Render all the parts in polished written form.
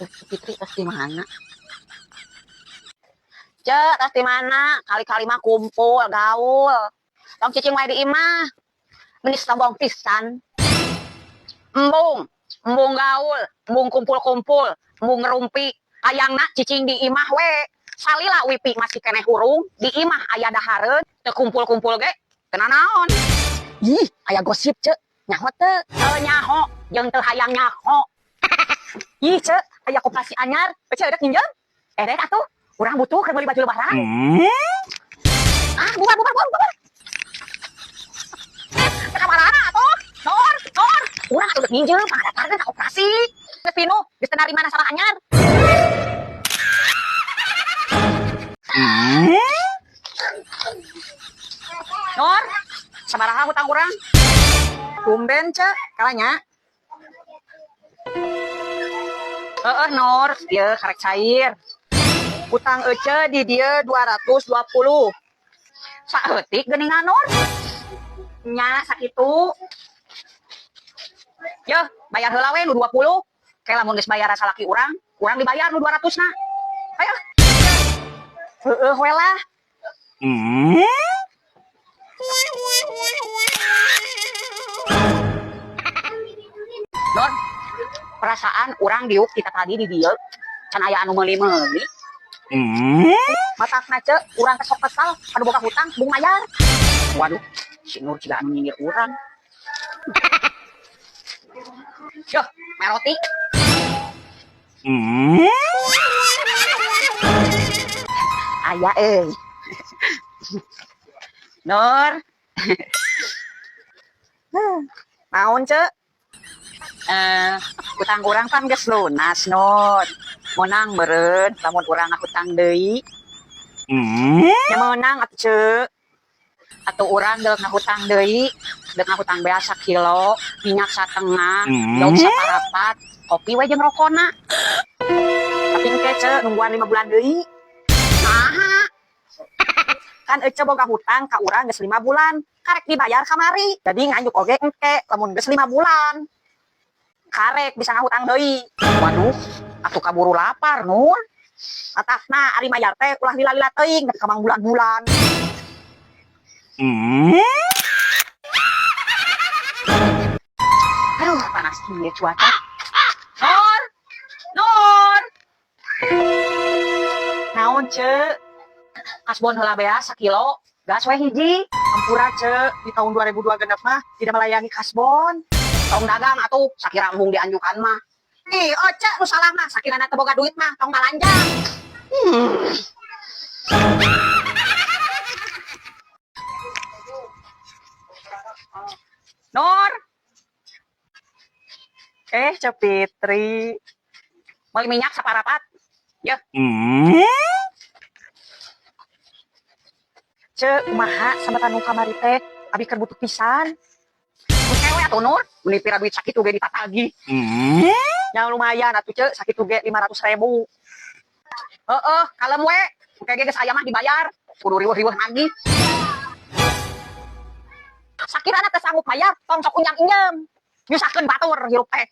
Fitri tas di mana? Cek, tas di mana? Kali-kali mah kumpul, gaul. Tong cicing wae di imah. Meni sombong pisan. Embung, embung gaul, embung kumpul-kumpul, embung ngerumpi. Hayangna cicing di imah we. Salila wipi masih keneh hurung, di imah aya dahareun, teu kumpul-kumpul ge, kena naon. Ih, aya gosip, Cek. Nyaho teu? Teu nyaho, jeung teu hayang nyaho. Ih, Cek, aya koperasi anyar. Cek, rek nginjem? Eh, rek atuh. Urang butuh keur meuli baju lebaran. Ah, bubar, bubar, bubar, bubar. Eh, ka marana atuh? Nor, Nor. Urang atuh rek nginjem, pangdaftarkeun ka koperasi. Geus pinuh, geus teu narima nasabah anyar. Nor, sabaraha hutang urang? Tumben, Cek, kalanya. Heeh, Nor, ieu karek cair. Utang Ece di dieu 220. Saeutik geuningan, Nor. Nya sakitu. Yeuh, bayar heula we nu 20. Ke lamun geus bayar salaki urang, urang dibayar nu 200 na. Ayo. Heeh we lah. Nor, perasaan urang diuk kita tadi di dieu can aya anu meuli-meuli. Matakna, Cek, urang teh sok kesal anu boga hutang bung mayar. Waduh, si Nur ciga anu nyinyir urang. Yoh, meroti. Aya euy. Nur. Naon, Cek? Utang urang pan geus lunas, Nur. Menang meureun lamun urang ngahutang deui. Nya meunang atuh, Cek. Atuh urang deuk ngahutang deui, deuk ngahutang beas sakilo, minyak satengah, jauh saparapat, kopi we jeung rokona. Tapi engke, Cek, nungguan 5 bulan deui. Naha? Kan Ece boga hutang ka urang geus 5 bulan, karek dibayar kamari. Jadi nganjuk oge engke lamun geus 5 bulan. Karek bisa ngahutang deui. Waduh, atuh kaburu lapar, Nur. Atakna ari mayar teh ulah lila-lila teuing nepi ka bulan-bulan. Aduh, panas kieu cuaca. Nur! Nur! Naon, Cek? Kasbon heula beas sakilo, gas we hiji. Ampura, Cek, di tahun 2002 genep mah tidak melayani kasbon. Tong dagang atuh, sakira embung dianjukan mah. Ih, oh, Cek, nu salah mah, sakirana teu boga duit mah, tong balanja. Nur. Cek Fitri. Meuli minyak saparapat. Yeuh. Cek, kumaha sambatan nu kamari teh? Abi keur butuh pisan. Kewe atuh, Nur, meuni pira duit sakitu ge ditatagih. Nya lumayan atuh, Cek, sakitu ge 500.000. Heeh, kalem we. Engke ge geus aya mah dibayar. Kudu riweuh-riweuh nagih. Sakirana teu sanggup bayar, tong sok unjang-injem. Nyusahkeun batur hirup teh.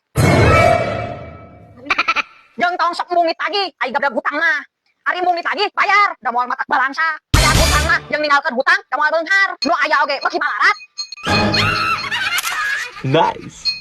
Jeung tong sok embung ditagih, ai gableg hutang mah. Ari embung ditagih, bayar, da moal matak balangsa. Bayar hutang mah jeung ninggalkeun hutang, da moal beunghar. Nu aya oge beuki malarat. Nice.